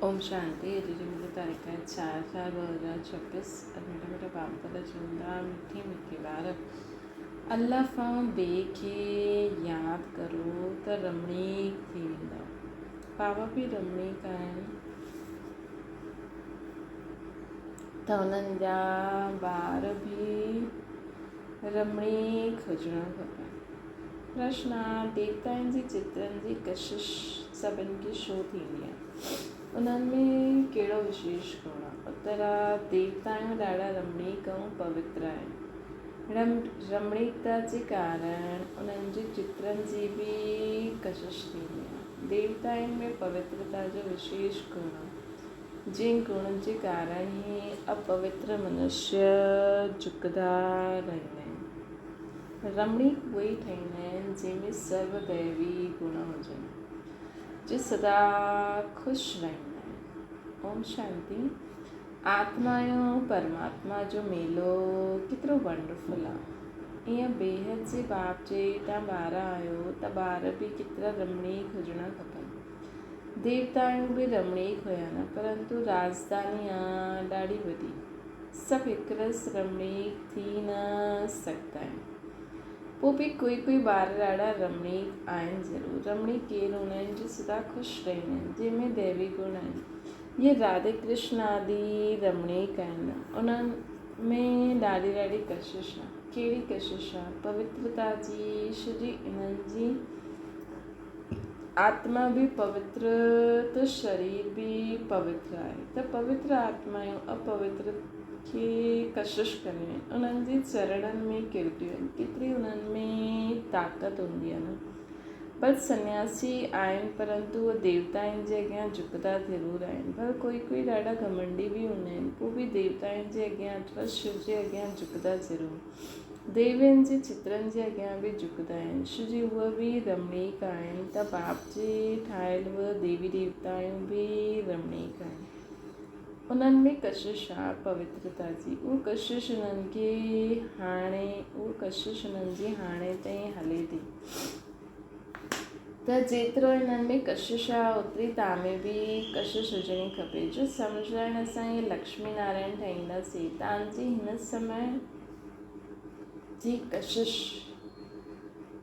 اوم شانتي اڄ جي منهنجي تاريخ آهي 4/4/2026 اڄ مٺا مٺا باب دادا چون ٿا مٺي مٺي ٻار الف ۽ بي کي ياد ڪرو ته رمڻيڪ ٿي ويندا بابا به رمڻيڪ آهن ته انهن جا ٻار به رمڻيڪ هجڻ کپن پرشن، ديوتائن جي چترن جي ڪشش سڀن کي ڇو ٿيندي آهي؟ انهن ۾ ڪهڙو وشيش گڻ آهي؟ اتر، ديوتائون ڏاڍا رمڻيڪ ۽ پوتر آهن. رمڻيڪتا جي ڪارڻ انهن جي چترن جي به ڪشش ٿيندي آهي. ديوتائن ۾ پوترتا جو وشيش گڻ آهي، جنهن گڻ جي ڪارڻ ئي اپوتر منشيه جهڪندا رهندا آهن. رمڻيڪ اهي ئي ٺهيندا آهن، جنهن ۾ سرو دئوي گڻ هجن، جي سدا خوش رهندا آهن. اوم شانتي. آتما ۽ پرماتما جو ميلو ڪيترو ونڊرفل آ. ايئن بيحد جي باپ جي تان ٻار آهيو ته ٻار به ڪيترا رمڻيڪ هجڻا کپن. ديوتائون به رمڻيڪ هيا نه پرنتو راڄڌاني آ ڏاڍي وڏي. سڀ هڪرس رمڻيڪ ٿي نه سگهندا آهن. پوء به ڪوئي ڪوئي ٻار ڏاڍا رمڻيڪ آهن ضرور. رمڻيڪ ڪير هوندا آهن جو سدا خوش رهندا آهن، جنهن ۾ دئوي گڻ آهن. اهي راڌي ڪرشن آدي رمڻيڪ آهن. انهن ۾ ڏاڍي ڏاڍي ڪشش آهي. ڪهڙي ڪشش آهي؟ پوترتا جي، شري انهن جي آتما به پوتر ته شرير به پوتر آهي ته پوتر آتمائون اپوتر کي ڪشش ڪنديون آهن انهن جي چرڻن ۾ ڪربيون آهن ڪيتري انهن ۾ طاقت هوندي آهي نه ڀل سنياسي آهن پرنتو اهي ديوتائن جي اڳيان جهڪندا ضرور آهن ڀل ڪوئي ڪوئي ڏاڍا گهمنڊي به هوندا آهن پوء به ديوتائن جي اڳيان اٿوا شو جي اڳيان جهڪندا ضرور ديوين جي چترن جي اڳيان به جهڪندا آهن. شو جي اهي به رمڻيڪ آهن ته باپ جي ٺاهيل اهي ديوي ديوتائون به رمڻيڪ آهن. انهن ۾ ڪشش آهي پوترتا جي. اها ڪشش انهن کي هاڻي اها ڪشش انهن جي هاڻي تائين هلي ٿي. ته جيترو انهن ۾ ڪشش آهي اوتري توهان ۾ به ڪشش هجڻي کپي. جو سمجهائڻ سان اهي لڪشمي نارائڻ ٺهينداسين. توهان جي هن سمي جي ڪشش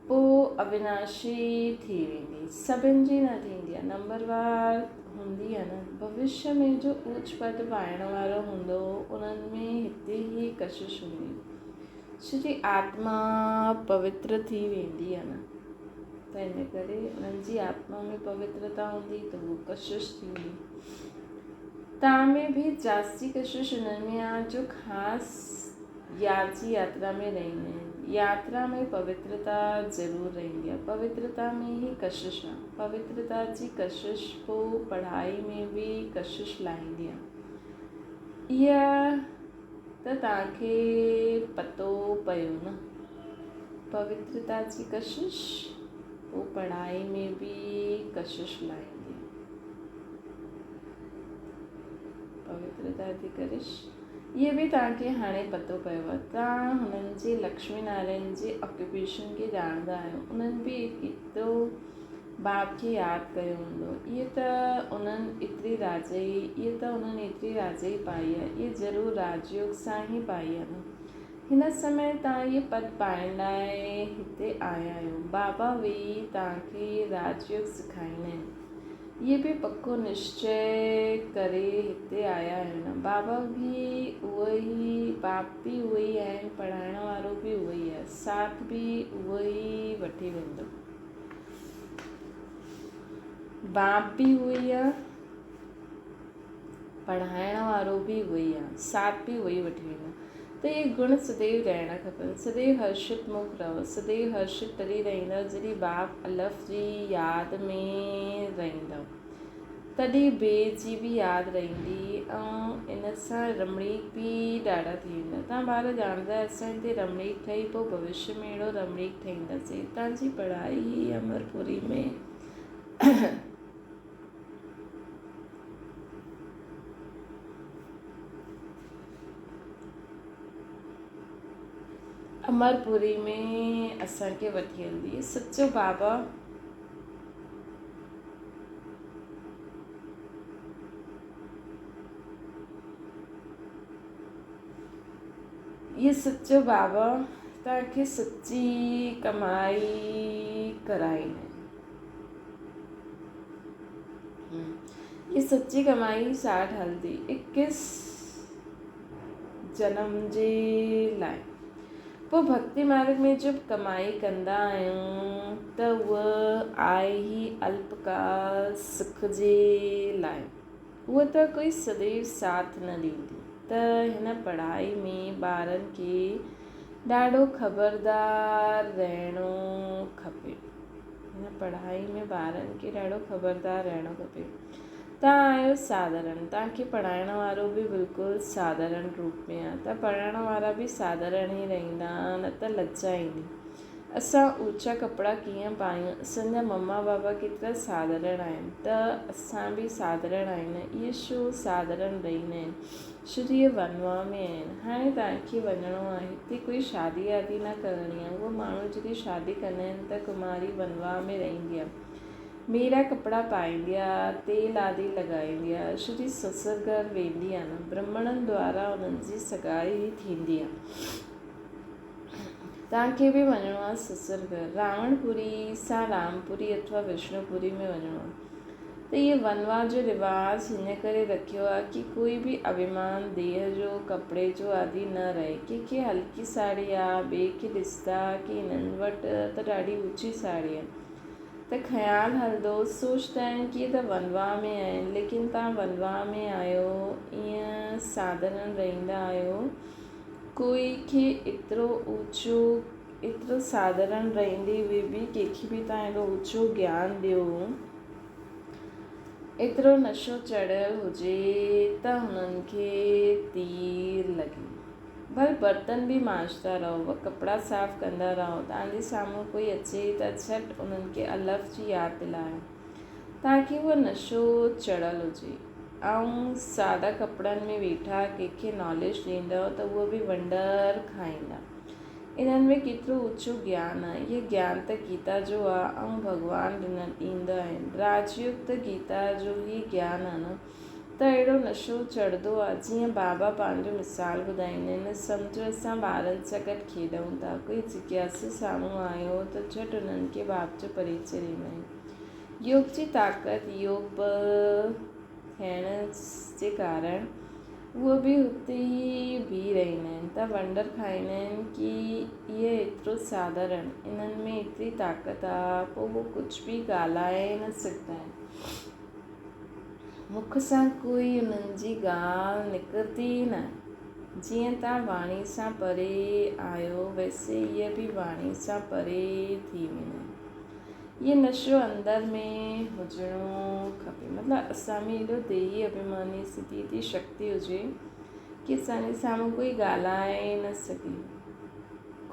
پوء اويناشي ٿي ويندي. سڀن جي نه ٿيندي آهي، نمبر وار هوندي آهي نه. ڀوشيه ۾ جو اوچ پد پائڻ وارو هوندو، انهن ۾ هتي هي ڪشش هوندي. ڇو جي آتما پوتر ٿي ويندي آهي نه، ته ان ڪري انهن جي آتما ۾ پوترتا هوندي ته هو ڪشش ٿيندي. تان ۾ به جاستي ڪشش انهن ۾ آهي جو خاص ياد جي ياترا ۾ رهندا آهن. ياترا ۾ پوترتا ضرور رهندي آهي. پوترتا ۾ ئي ڪشش آهي. پوترتا جي ڪشش پوء پڙهائي ۾ به ڪشش لاهيندي آهي. اها ته توهان کي پتو پيو نه. پوترتا جي ڪشش پوء پڙهائي ۾ به ڪشش لاهيندي آهي. پوترتا جي ڪرش اهي به توهان کي هاڻي پتو پيو آهي. توهان هنن جي لڪشمي نارائڻ جي آڪيوپيشن کي ڄاڻندا آهيو. انهن به ايترو باپ کي ياد ڪيو هوندو. اهي ته انهن ايتري راجئي اهي ته انهن ايتري راجئي پائي آهي. اهي ضرور راج يوگ سان ئي پائي آهي نه. هن سمي توهان اهي پد پائڻ لاء هتي آيا آهيو. بابا ويهي توهان کي راج يوگ سکائيندا آهن. اهي به پڪو نشچي ڪري هتي آيا آهيو نه. بابا به اهو ئي، باپ به اهو ئي آهن، پڙهائڻ وارو به اهو ئي آهي، ساٿ به اهو ئي وٺي ويندو. باپ به اهو ئي آهي، پڙهائڻ وارو به اهو ئي آهي، ساٿ به اهو ئي وٺي ويندو. ته اهي گڻ سديو رهڻ کپن. سديو هرشت مک رهو. سديو هرشت تڏهن رهندؤ جڏهن باپ الف جي ياد ۾ رهندؤ. تڏهن بي جي به ياد رهندي ۽ ان سان رمڻيڪ به ڏاڍا ٿي ويندا. توهان ٻار ڄاڻندا آهيو اسان هتي رمڻيڪ ٺهي پوء ڀوشيه ۾ اهڙو رمڻيڪ ٺهينداسين. هتان جي پڙهائي ئي امرپوري ۾. امرپوري ۾ اسان کي وٺي هلندي. سچو بابا. اهو سچو بابا توهان کي سچي ڪمائي ڪرائيندو. اها سچي ڪمائي ساٺ هلدي اڪيس جنم جي لاء. پوء ڀڳتي مارگ ۾ جب ڪمائي ڪندا آهيون ته اها آهي ئي الپڪال سک جي لاء. اها ته ڪوئي سديو ساٿ نه ڏيندي ته هن پڙهائي ۾ ٻارن کي ڏاڍو خبردار رهڻو کپي. هن پڙهائي ۾ ٻارن کي ڏاڍو خبردار رهڻو کپي. توهان آهيو ساڌارڻ، توهان کي پڙهائڻ وارو به بلڪل ساڌارڻ روپ ۾ آهي ته پڙهڻ وارا به ساڌارڻ ئي رهندا نه ته لڄا ايندي. اسان اوچا ڪپڙا ڪيئن پايون، اسان جا مما بابا ڪيترا ساڌارڻ آهن ته اسان به ساڌارڻ آهيون نه، اهي ڇو ساڌارڻ رهندا آهن، ڇو جو اهي ونواهه ۾ آهن، هاڻي توهان کي وڃڻو آهي، هتي ڪوئي شادي وادي نه ڪرڻي آهي، اهي ماڻهو جڏهن شادي ڪندا آهن ته ڪماري ونواهه ۾ رهندي آهي، ميرا ڪپڙا پائيندي آهي، تيل آدي لڳائيندي آهي، ڇو جو سسر گهر ويندي آهي نه، برهمڻن دوارا انهن جي سڳائي ٿيندي آهي. توهان کي به وڃڻو آهي سسر گهر، راوڻ پوري سان رام پوري اٿوا وشنو پوري ۾ وڃڻو آهي ته اهي ونواهه جو رواج هن ڪري رکيو آهي ڪي ڪوئي به اڀيمان ديهه جو، ڪپڙي جو آدي نه رهي. ڪنهن کي هلڪي ساڙهي آ، ٻئي کي ڏسندا ڪي هنن وٽ ته ڏاڍي اوچي ساڙهي آ ته خيال هلندو، سوچندا آهن ڪي اهي ته ونواهه ۾ آهن، ليڪن توهان ونواهه ۾ آهيو، ائين ساڌارڻ رهندا آهيو. ڪوئي کي ايترو اوچو ايترو ساڌارڻ رهندي هئي به ڪنهن کي به توهان ايڏو اوچو گيان ڏيو ايترو نشو چڙهيل هجي ته هنن کي تير لڳي. ڀل برتن به مانجدا رهو و ڪپڙا صاف ڪندا رهو توهان جي سامهون ڪوئي اچي ته جهٽ انهن کي الف جي ياد دلايو. تاڪه اهو نشو چڙهيل هجي. ۽ سادا ڪپڙن ۾ ويٺا ڪنهن کي ناليج ڏيندؤ ته اهو به ونڊر کائيندا. انهن ۾ ڪيترو اوچو گيان آهي. اهي گيان ته گيتا جو آ ۽ ڀڳوان ڏنل ڏيندا آهن. راج يوگ ته گيتا جو ئي گيان آ نه. ته اهڙو نشو چڙهندو آ جيئن بابا پنهنجو مثال ٻڌائيندا آهن سمجهو اسان ٻارن سان گڏ کيڏون ٿا ڪوئي جگياسو سامهون آيو ته جهٽ انهن کي باپ جو پريچي ڏيندا آهيون. يوگ جي طاقت يوگ بل ٿيڻ جي ڪارڻ اهو به اتي ئي بيهي رهندا آهن ته ونڊر کائيندا آهن ڪي اهي ايترو ساڌارڻ انهن ۾ ايتري طاقت آ پوء هو ڪجهه به ڳالهائي نه سگهندا آهن مک سان ڪوئي انهن جي ڳالهه نڪرندي ئي ناهي جيئن توهان واڻي سان پري آهيو ويسي اهي به واڻي سان پري ٿي ويندا آهن. اهي نشو اندر ۾ هجڻو کپي مطلب اسان ۾ ايڏو ديهي اڀيماني سڌي ايتري شڪتي هجي ڪي اسان جي سامهون ڪوئي ڳالهائي نه سگهي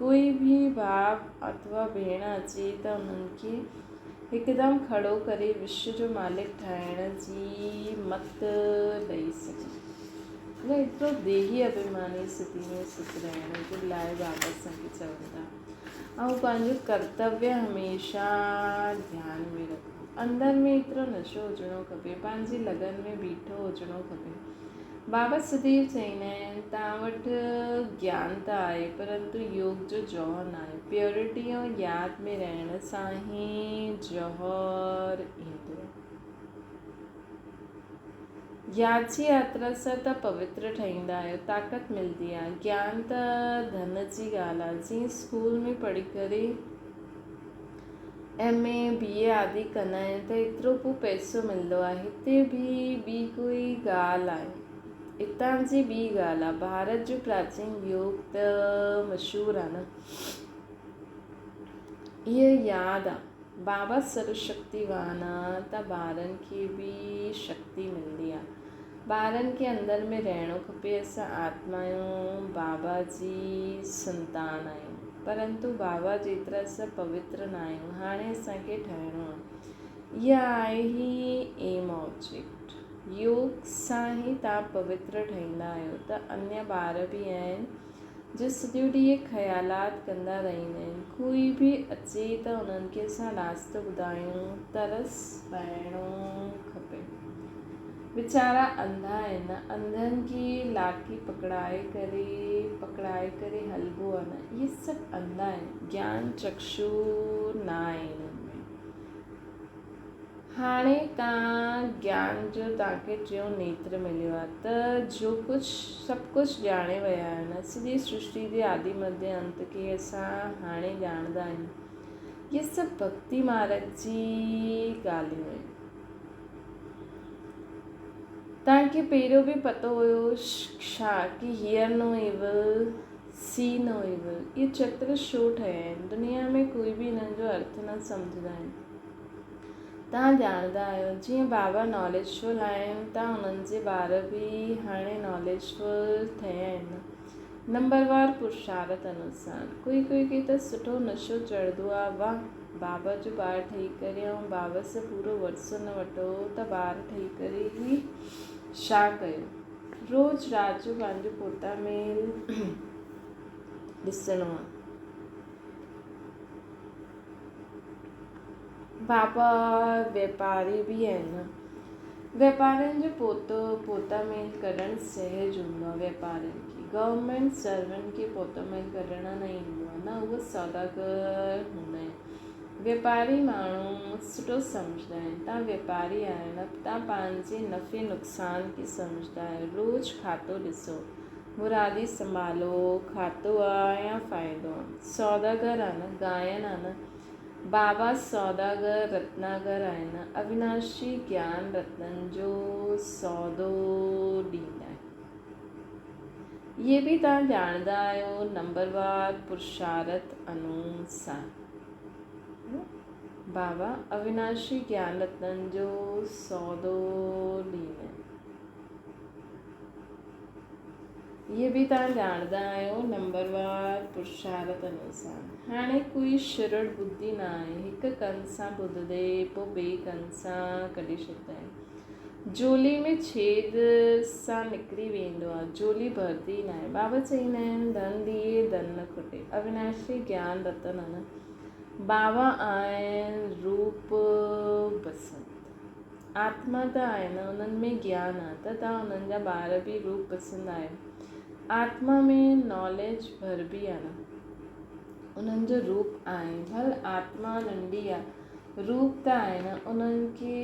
ڪوئي به ڀاء اٿوا ڀيڻ اچي ته انهن کي هڪدم کڙو ڪري وشو جو مالڪ ٺاهڻ جي مت ڏئي سگهي مطلب ايترو ديهي اڀيماني سڌي ۾ سڌ رهڻ جي لاء بابا اسان کي چون ٿا ۽ پنهنجو ڪرتويه هميشه ڌيان ۾ رکو. اندر ۾ ايترو نشو هجڻو کپي، پنهنجي لگن ۾ بيٺو هجڻو کپي. بابا سديو چئيندا آهن، توهان وٽ گيان ته آهي، پرنتو يوگ جو جوهر ناهي. پيورٽي ۽ ياد ۾ رهڻ سان ئي جوهر ايندو. ياد جي ياترا سان ته پوتر ٺهيندا آهيو، طاقت ملندي آهي. گيان ته ڌن جي ڳالهه آهي. جيئن اسڪول ۾ پڙهي ڪري ايم اي، بي اي آدي ڪندا آهن ته ايترو پوء پئسو ملندو آهي. هتي به ٻي ڪوئي ڳالهه آهي. اتان جي ٻي ڳالهه آهي. ڀارت جو پراچين يوگ ته مشهور آهي نه. اها ياد آهي. بابا سرو شڪتيوان آ ته ٻارن کي به شڪتي ملندي آ. ٻارن کي اندر ۾ رهڻو کپي اسان آتما آهيون بابا جي سنتان آهيون پرنتو بابا جيترا اسان پوتر نه آهيون هاڻي اسان کي ٺهڻو آ اها آهي هي ايم آبجيڪٽ يوگ سان ئي تان پوتر ٺهيندا آهيو ته انيه ٻار به آهن جو سڄو ڏينهن خيالات ڪندا رهندا آهن. ڪوئي به اچي ته انهن کي اسان راستو ٻڌايون، ترس پائڻو کپي. ويچارا انڌا آهن، انڌن کي لاٺي پڪڙائي ڪري پڪڙائي ڪري هلبو آهي نه، اهي سڀ انڌا آهن، گيان چڪشو نه آهي انهن ۾. هاڻي تان گيان جو توهان کي ٽيون نيتر مليو آهي ته جو ڪجهه سڀ ڪجهه ڄاڻي ويا آهيو نه، سڄي سرشٽي جي آدي مڌ انت کي اسان هاڻي ڄاڻندا آهيون. اهي سڀ ڀڳتي مارگ جي ڳالهيون آهن. توهان کي پهريون به پتو هيو ڇا ڪي hear no evil see no evil اهي چتر ڇو ٺهيا آهن؟ دنيا ۾ ڪوئي به انهن جو ارٿ نه سمجهندا آهن. توهان ڄاڻندا آهيو جيئن بابا ناليج فل آهن ته انهن جي ٻار به هاڻي ناليج فل ٺهيا آهن. نمبروار پرشارت انوسار ڪوئي ڪوئي کي ته سٺو نشو چڙهندو آ واه بابا جو ٻار ٺهي ڪري ۽ بابا سان پورو ورثو نه وٺو ته ٻار ٺهي ڪري هي ڇا ڪيو روز رات جو پنهنجو پوتا ميل ڏسڻو آ. بابا ويپاري به آهن. ويپارين جو پوتو پوتا ميل ڪڍڻ سهج هوندو آهي ويپارين کي. گورنمينٽ سرونٽ کي پوتو ميل ڪڍڻ نه ايندو آهي نه اهي سوداگر هوندا آهن. ويپاري ماڻهو سٺو سمجهندا آهن. تان ويپاري آهيو نه تان پنهنجي نفعي نقصان کي سمجهندا آهيو. روز کاتو ڏسو. مرادي سنڀالو کاتو آ يا فائدو آ. سوداگر آ نه گائن آ نه. بابا سوداگر رتناگر آهن، اويناشي گيان رتنن جو سودو ڏيندا آهن. اهي به توهان ڄاڻندا آهيو نمبروار پرشارت انوسار بابا اويناشي گيان رتنن جو سودو ڏيندا آهن. اهي به توهان ڄاڻندا آهيو نمبروار پرشارت انوسار. هاڻي ڪوئي شرڙ ٻڌي نه آهي. هڪ ڪن سان ٻڌندي پوء ٻئي ڪن سان ڪڍي ڇڏيندا آهن. جهولي ۾ ڇيد سان نڪري ويندو آهي. جهولي ڀرندي ئي ناهي. بابا چئيندا آهن ڌن ڏيئي ڌن نه کٽي. اويناشي گيان رتن ان بابا آهن روپ بسنت. آتما ته آهي نه، انهن ۾ گيان آ ته توهان انهن جا ٻار به روپ پسند آهيو. آتما ۾ ناليج ڀربي آ نه، انهن جو روپ آهي. ڀل آتما ننڍي آ، روپ ته آهي نه، انهن کي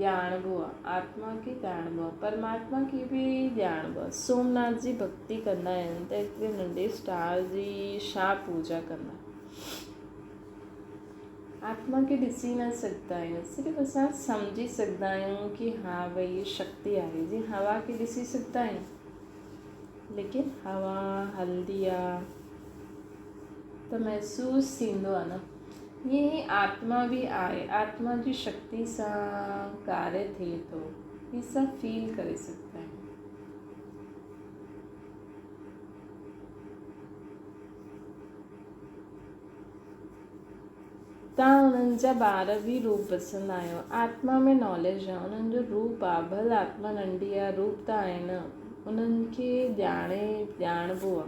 ڄاڻبو آ، آتما کي ڄاڻبو آ، پرماتما کي به ڄاڻبو آ. سومناٿ جي ڀڳتي ڪندا آهن ته ايتري ننڍي اسٽار جي ڇا پوڄا ڪندا. آتما کي ڏسي نه سگهندا آهيون صرف اسان سمجهي سگهندا آهيون ڪي ها ڀئي هي شڪتي آهي جيئن هوا کي ڏسي سگهندا آهيون ليڪن هوا هلندي آ ته محسوس ٿيندو آ نه ائين ئي آتما به آهي آتما جي شڪتي سان ڪاري ٿئي ٿو هي سڀ فيل ڪري سگهندا آهيون. توهان انهن جا ٻار به روپ پسند آهيو. آتما ۾ ناليج آ، انهن جو روپ آ، ڀل آتما ننڍي آ، روپ ته آهي نه، انهن کي ڄاڻي ڄاڻبو آ.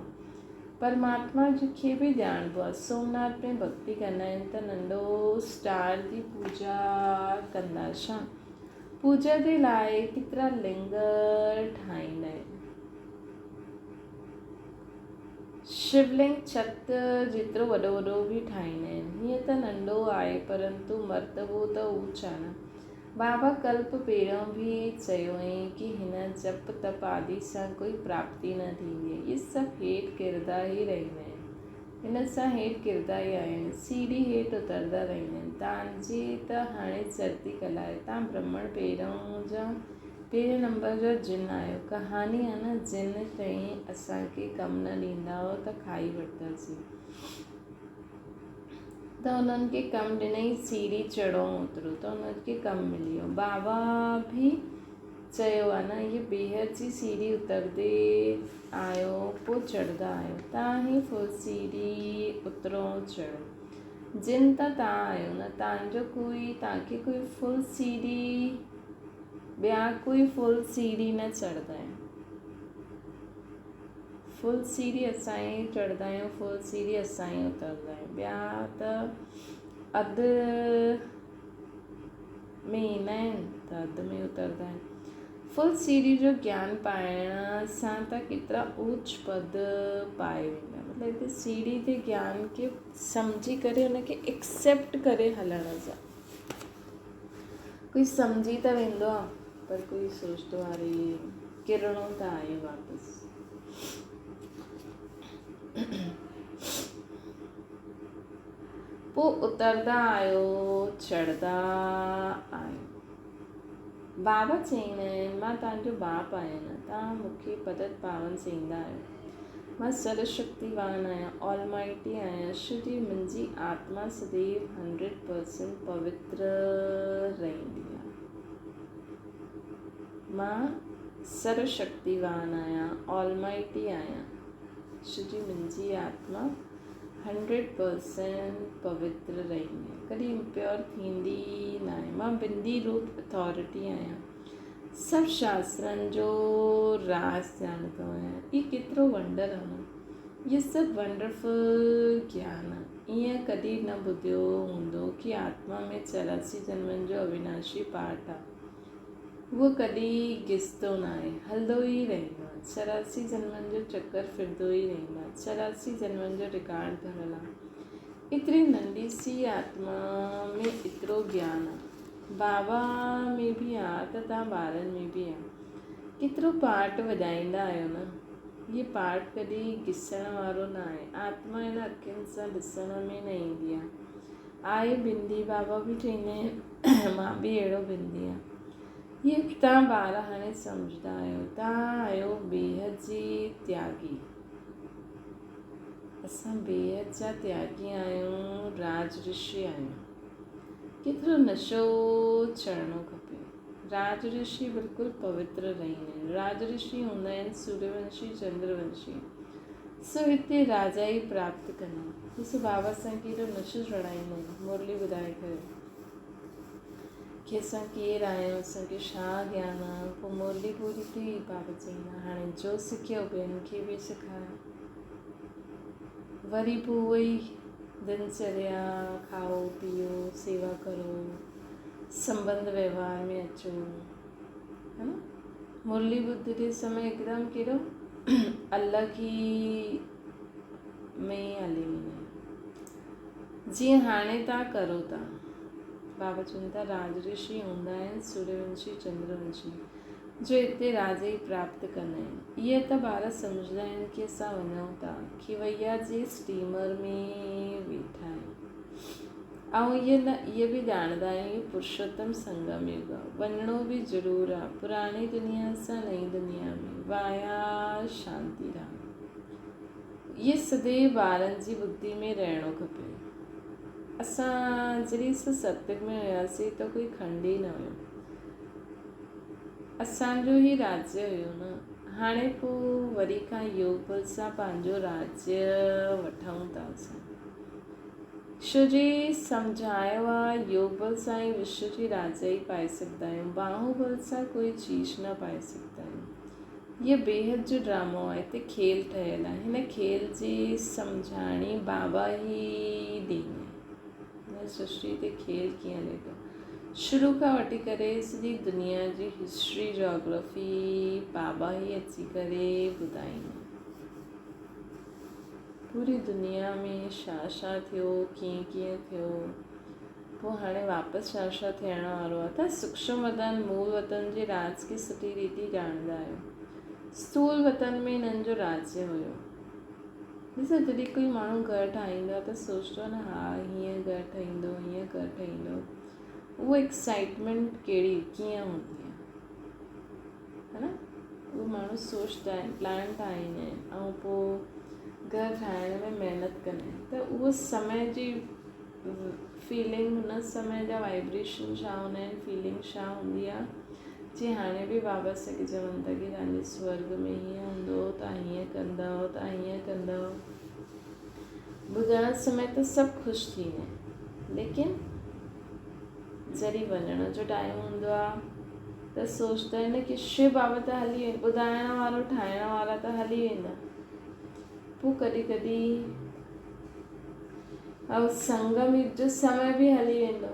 پرماتما کي به ڄاڻبو آ. سومناٿ ۾ ڀڳتي ڪندا آهن ته ننڍو اسٽار جي پوڄا ڪندا ڇا؟ پوڄا جي لاء ڪيترا لنگ ٺاهيندا آهن. شولنگ ڇت جيترو وڏو وڏو به ٺاهيندا آهن. هيئن ته ننڍو آهي پرنتو مرتبو ته اوچ آهي نه. بابا ڪلپ پهريون به چيو هئائين ڪي هن جپ تپ آدي سان ڪوئي پراپتي نه ٿيندي آهي. اهي سڀ هيٺ ڪردا ئي رهندا آهن. هن سان هيٺ ڪردا ئي آيا آهن. سيڙهي هيٺ اتردا رهندا آهن. تان جي ته هاڻي چڙهتي ڪلا آهي. تان برهمڻ پهريون جا پهرين نمبر جا جن آهيو. ڪهاڻي آ نه جن چيائين اسان کي ڪم نه ڏيندائو ته کائي وٺنداسين. ته انهن کي ڪم ڏنائين سيڙهي چڙهو اترو ته انهن کي ڪم ملي ويو. بابا به چيو آ نه هي بيحد جي سيڙهي اترندي آيو پوء چڙهندا آهيو. تان هي فل سيڙهي اترو چڙهو. جن ته تان آهيو نه تان جو ڪوئي تان کي ڪوئي فل سيڙهي ٻيا ڪوئي فل سيڙهي نه چڙهندا آهن. فل سيڙهي اسان ئي چڙهندا آهيون فل سيڙهي اسان ئي اترندا آهيون ٻيا ته اڌ ۾ ايندا آهن ته اڌ ۾ اترندا آهن. فل سيڙهي جو گيان پائڻ سان ته ڪيترا اوچ پد پائي ويندا. مطلب هتي سيڙهي تي گيان کي سمجهي ڪري ان کي ايڪسيپٽ ڪري هلڻ سان ڪوئي سمجهي ته ويندو آ پر ڪوئي سوچندو آ اري ڪرڻو ته آهي واپس. پوء اتردا آهيو چڙهدا آهيو. بابا چئيندا آهن، مان توهان جو باپ آهيان نه، توهان مون کي پتت پاون چئيندا آهيو. مان سرو شڪتيوان آهيان، آلمائٽي آهيان، شو جي منهنجي آتما سديو هنڊريڊ پرسنٽ پوتر رهندي آهي. مان سرو شڪتيوان آهيان، آلمائٽي آهيان، شو جي منهنجي آتما هنڊريڊ پرسنٽ پوتر رهندي آهي، ڪڏهن امپيور ٿيندي ئي ناهي. مان بندي روپ اٿارٽي آهيان، سڀ شاسترن جو راز ڄاڻندو آهيان. هي ڪيترو ونڊر آهي نه، هي سڀ ونڊرفل گيان آهي. ائين ڪڏهن نه ٻڌيو هوندو ڪي آتما ۾ 84 جنمن جو اويناشي پارٽ آهي. اهو ڪڏهن گسندو ناهي، هلندو ئي رهندو آهي. 84 جنمن جو چڪر ڦرندو ئي رهندو آهي. 84 جنمن جو رڪارڊ ڀريل آهي. ايتري ننڍي سي آتما ۾ ايترو گيان آهي. بابا ۾ به آ ته توهان ٻارن ۾ به آ. ڪيترو پارٽ وڄائيندا آهيو نه. هي پارٽ ڪڏهن گسڻ وارو ناهي. آتما هن اکين سان ڏسڻ ۾ نه ايندي آهي. آء بندي بابا به چئيندا آهن مان به اهڙو بندي آهيان. هي توهان ٻار هاڻي سمجهندا آهيو. توهان آهيو بيحد جي تياڳي. اسان بيحد جا تياڳي آهيون، راج رشي آهيون. ڪيترو نشو چڙهڻو کپي. راج رشي بلڪل پوتر رهندا آهن. راج رشي هوندا آهن سوريونشي، چندرونشي. سو هتي راجائي پراپت ڪندا. ڏسو بابا سان ڪيڏو نشو چڙهائيندا آهن. مرلي ٻڌائي ڪري ڪي اسان ڪير آهيون، اسان کي ڇا گيان آ. پوء مرلي پوري ٿي، بابا چئيندا هاڻي جو سکيو ٻين کي به سکايو. وري پوء اهو ئي دنچريا، کائو پيئو، سيوا ڪرو، سنبنڌ ويوهار ۾ اچو. ها نه مرلي ٻڌندي سمي هڪدم ڪهڙو الڳ ئي ۾ هلي ويندا آهيون جيئن هاڻي تان ڪرو ٿا. بابا چون ٿا راج رشي هوندا آهن سوريونشي چندرونشي جو هتي راج ئي پراپت ڪندا آهن. اهي ته ٻار سمجهندا آهن ڪي اسان وڃون ٿا کيويا جي اسٽيمر ۾ ويٺا آهيون. آئون اهي نه اهي به ڄاڻندا آهيون اهو پرشوتم سنگم يگ آ. وڃڻو به ضرور آ پراڻي دنيا سان نئين دنيا ۾. وايا شانتي رام. اهي سديو ٻارن جي ٻڌي ۾ رهڻو کپي. اسان جڏهن اسان ستيگ ۾ هياسين ته ڪوئي کنڊ ئي نه هيو. اسان جو هي راجيه هيو نه. هاڻي پوء وري کان يوگ بل سان پنهنجو راجيه وٺون ٿا اسان. شو جي سمجهايو آ، يوگ بل سان ئي وشو جي راجائي پائي سگهندا آهيون، باهو بل سان ڪوئي چيز نه پائي سگهندا آهيون. هيء بيحد جو ڊرامو آ، هتي کيل ٺهيل آ، هن کيل جي سمجهاڻي بابا ئي ڏيندا آهن. هن سرشٽي تي کيل ڪيئن هلي ٿو. شروع کان وٺي ڪري سڄي دنيا جي هسٽري جاگرافي بابا ئي اچي ڪري ٻڌائيندا آهن. پوري دنيا ۾ ڇا ڇا ٿيو، ڪيئن ڪيئن ٿيو، پوء هاڻي واپس ڇا ڇا ٿيڻ وارو آهي. توهان سوڪشم وطن، مول وطن جي راز کي سٺي ريتي ڄاڻندا آهيو. اسٿول وطن ۾ هنن جو راجيه هيو. ڏسو جڏهن ڪوئي ماڻهو گهر ٺاهيندو آهي ته سوچندو آهي نه ها هيئن گهر ٺهيندو، هيئن گهر ٺهيندو. اهو ايڪسائٽمينٽ ڪهڙي ڪيئن هوندي آهي. ها نه اهي ماڻهو سوچدا آهن پلان ٺاهيندا آهن ۽ پوء گهر ٺاهڻ ۾ محنت ڪندا آهن ته اهو سمي جي فيلنگ هن سمي جا وائبريشن ڇا هوندا آهن فيلنگ ڇا هوندي آهي جي هاڻي به بابا سگهي چون ٿا ڪي توهان جي سورگ ۾ هيئن هوندو توهان هيئن ڪندؤ توهان هيئن ڪندؤ ٻڌڻ سمي ته سڀ خوش ٿيندا آهن ليڪن جڏهن وڃڻ جو ٽائيم هوندو آ ته سوچدا آهن ڪي شو بابا ته هلي ويندا ٻڌائڻ وارو ٺاهڻ وارا ته هلي ويندا پوء ڪڏهن ڪڏهن او سنگم يگ جو سمي به هلي ويندو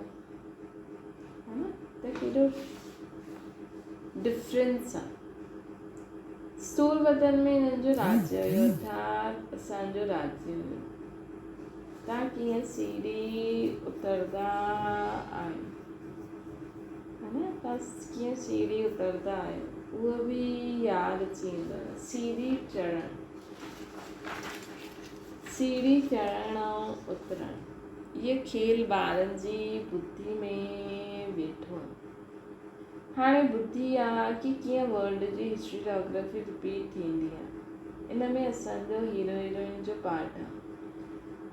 ها نه ته ڪيڏو ڊفرنس آ. اسٿول بدن ۾ هنن جو راجيه هيو ارٿات اسان جو راجيه هيو. تان ڪيئن سيڙهي اتردا آهيو ها نه تان ڪيئن سيڙهي اتردا آهيو اهو به ياد اچي ويندو آهي. سيڙهي چڙهڻ سيڙهي چڙهڻ ۽ اترڻ اهي کيل ٻارن جي ٻڌي ۾ ويٺو آهي. هاڻي ٻڌي آ ڪي ڪيئن ورلڊ جي هسٽري جاگرافي رپيٽ ٿيندي آ. ان ۾ اسان جو هيرو هيروئن جو پارٽ آ.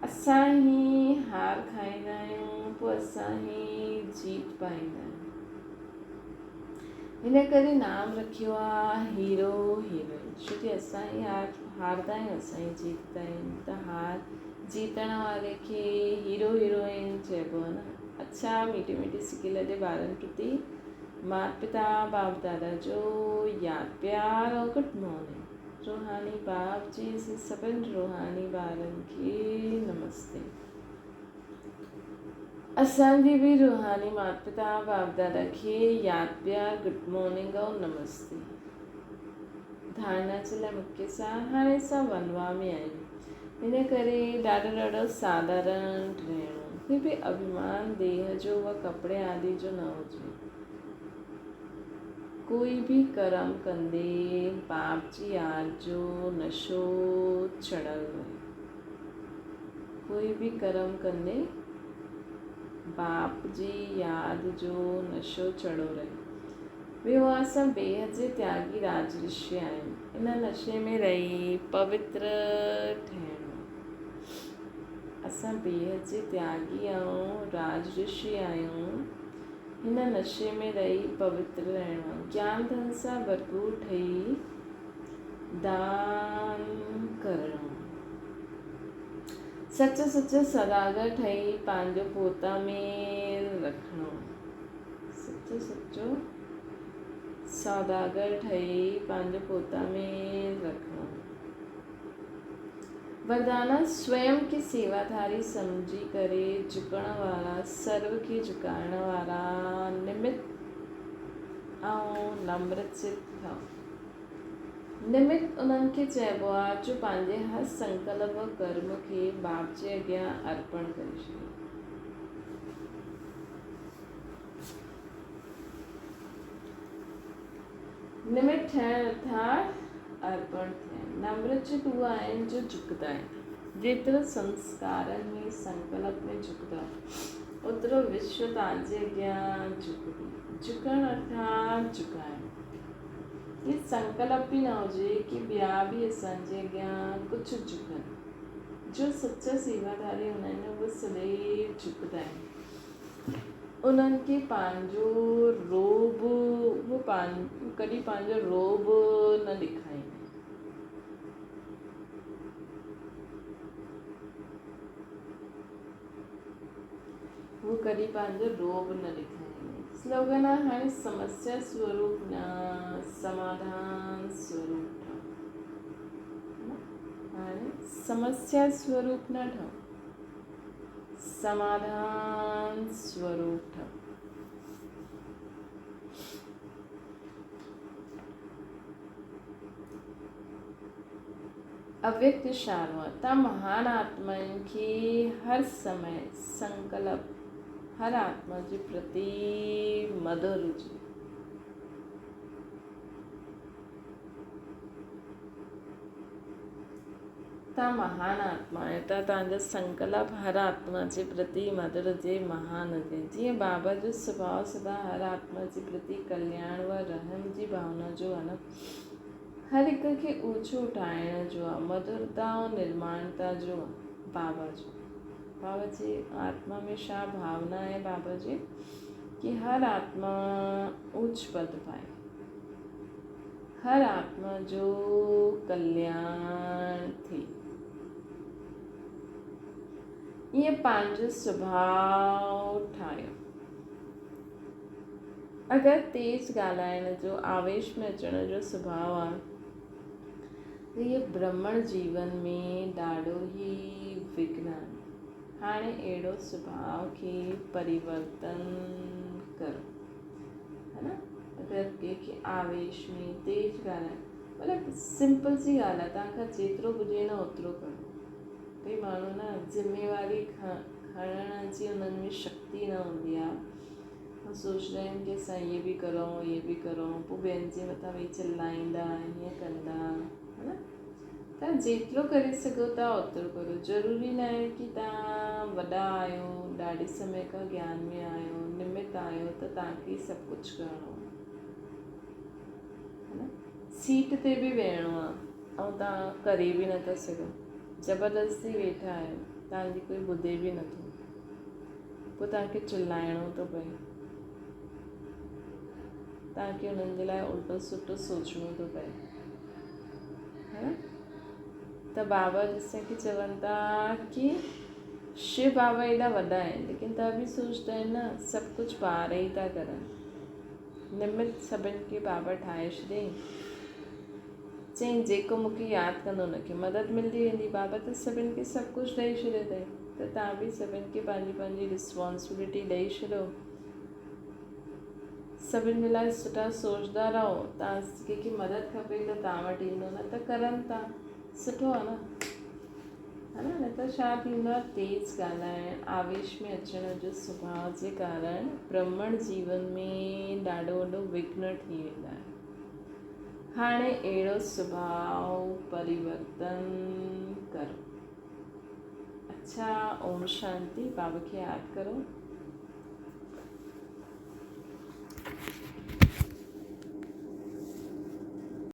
اسان ئي هار کائيندا آهيون پوء اسان ئي جيت پائيندا آهيون. ان ڪري نام رکيو آ هيرو هيروئن ڇو ڪي اسان ئي هاردا آهيون اسان ئي جيتدا آهيون ته هار جيتڻ واري کي هيرو هيروئن چئبو آ نه. اڇا ميٺي ميٺي سڪي لڏي ٻارن پرتي مات پتا باپ دادا جو ياد پيار اور گڊ مارننگ روحاني باپ جي سڀن روحاني ٻارن کي نمستي. اسان جي به روحاني مات پتا باپ دادا کي ياد پيار گڊ مارننگ ۽ نمستي. ڌارنا جي لاء مکيه سار هاڻي اسان ونوا ۾ آهيون ان ڪري ڏاڍو ڏاڍو ساڌارڻ رهڻو ڪوئي به اڀيمان ديهه جو و ڪپڙي آدي جو نه هجي ڪوئي به ڪرم ڪندي باپ جي ياد جو نشو چڙهيل رهي. ڪوئي به ڪرم ڪندي باپ جي ياد جو نشو چڙهيو رهي. ٻيو اسان بيحد جي تياڳي راج رشي آهيون. ان نشي ۾ رهي پوتر ٺهڻو آهي. اسان بيحد جي تياڳي ۽ راج رشي آهيون. هن نشي ۾ رهي پوتر رهڻو آهي. گيان ڌن سان ڀرپور ٺهي دان ڪرڻو. سچ سچ سوداگر ٺهي پنهنجو پوتا ميل رکڻو. سچ سچو سوداگر ٺهي پنهنجو پوتا ميل رکڻو. وردانا سويم کي سيواڌاري سمجهي ڪري جهڪڻ وارا، سرو کي جهڪائڻ وارا، نمت ۽ نمرچت ٿئو. نمت انهن کي چئبو آهي جو پنهنجي هر سنڪلپ و ڪرم کي باپ جي اڳيان ارپڻ ڪري ڇڏي. نمت ٺهڻ ارٿات ارپڻ ٿيڻ. نمرچت اهي آهن جو جهڪندا آهن. جيترو سنسڪارن ۾ سنڪلپ ۾ جهڪندا اوترو وشو توهان جي اڳيان جهڪندي. جهڪڻ ارٿات جهڪائڻ. هي سنڪلپ به نه هجي ڪي ٻيا به اسان جي اڳيان ڪجهه جهڪن. جو سچا سيواڌاري هوندا آهن اهي سديو جهڪندا آهن. انهن کي پنهنجو رعب اهي ڪڏهن پنهنجو رعب نه ڏيکاريندا آهن. هو ڪڏهن پنهنجو رعب نه ڏيکاريندي. سلوگن آهي هاڻي سمسيا سوروپ نه سماڌان سوروپ ٺهو. هاڻي سمسيا سوروپ نه ٺهو، سماڌان سوروپ ٺهو. اويڪت اشارو آهي ته مهان آتمائن کي هر سمي سنڪلپ هر آتما جي پرتي مڌر هجي. تان مهان آتما آهيو ته توهان جو سنڪلپ هر آتما جي پرتي مڌر هجي، مهان هجي. جيئن بابا جو سڀاء سدا هر آتما جي پرتي ڪلياڻ و رحم جي ڀاونا جو آهي نه. هر هڪ کي اوچو اٺائڻ جو آ، مڌرتا ۽ نرماڻتا جو آ، بابا جو. بابا جي آتما ۾ ڇا ڀاونا آهي بابا جي ڪي هر آتما اوچ پد پائي، هر آتما جو ڪلياڻ ٿئي. ائين پنهنجو سڀاء ٺاهيو. اگر تيز ڳالهائڻ جو، آويش ۾ اچڻ جو سڀاء آ ته هيء برهمڻ جيون ۾ ڏاڍو ئي وگهن آهي. هاڻي اهڙو سڀاء کي پريورتن ڪرو. ها نه؟ اگر ڪنهن کي آويش ۾ تيز ڳالهائڻ مطلب سمپل سي ڳالهه آهي توهان کان جيترو پڄي نه اوترو ڪرو. ڪئي ماڻهو نه ذميواري کڻڻ جي انهن ۾ شڪتي نه هوندي آهي. هو سوچندا آهن ڪي اسان هي به ڪرون هي به ڪرون پوء ٻين جي مٿان ويهي چلائيندا هيئن ڪندا ها نه توهان جيترو ڪري سگهو ٿا اوترو ڪرو ضروري نه آهي ڪي توهان وڏا آهيو ڏاڍي سمي کان گيان ۾ آهيو نمت آهيو ته توهان کي ئي سڀ ڪجهه ڪرڻو آهي ها نه سيٽ تي به ويهڻو آهي ۽ توهان ڪري به نٿا سگهو زبردستي ويٺا آهيو توهان جي ڪوئي ٻڌي به نٿو پوء توهان کي چلائڻو ٿو پئي توهان کي انهن جي لاء الٽو سلٽو سوچڻو ٿو پئي ها ته بابا جسين کي چون ٿا ڪي شو بابا ايڏا وڏا آهن ليڪن ته به سوچدا آهن نه سڀ ڪجهه ٻار ئي ٿا ڪرن نمت سڀن کي بابا ٺاهي ڇڏيائين چيائين جيڪو مون کي ياد ڪندو ان کي مدد ملندي ويندي بابا ته سڀن کي سڀ ڪجهه ڏئي ڇڏيو اٿئي ته توهان به سڀن کي پنهنجي پنهنجي رسپانسبلٽي ڏئي ڇڏو سڀن جي لاء سٺا سوچدا رهو توهان ڪنهن کي مدد کپي ته توهان وٽ ايندو نه ته ڪرن ٿا سٺو آهي نه ها نه نه ته ڇا ٿيندو آهي تيز ڳالهائڻ آويش ۾ اچڻ جو سڀاء جي ڪارڻ برهمڻ جيون ۾ ڏاڍو وڏو وگهن ٿي ويندا آهي هاڻي اهڙو سڀاء پريورتن ڪرو اڇا اوم شانتي بابا کي ياد ڪرو.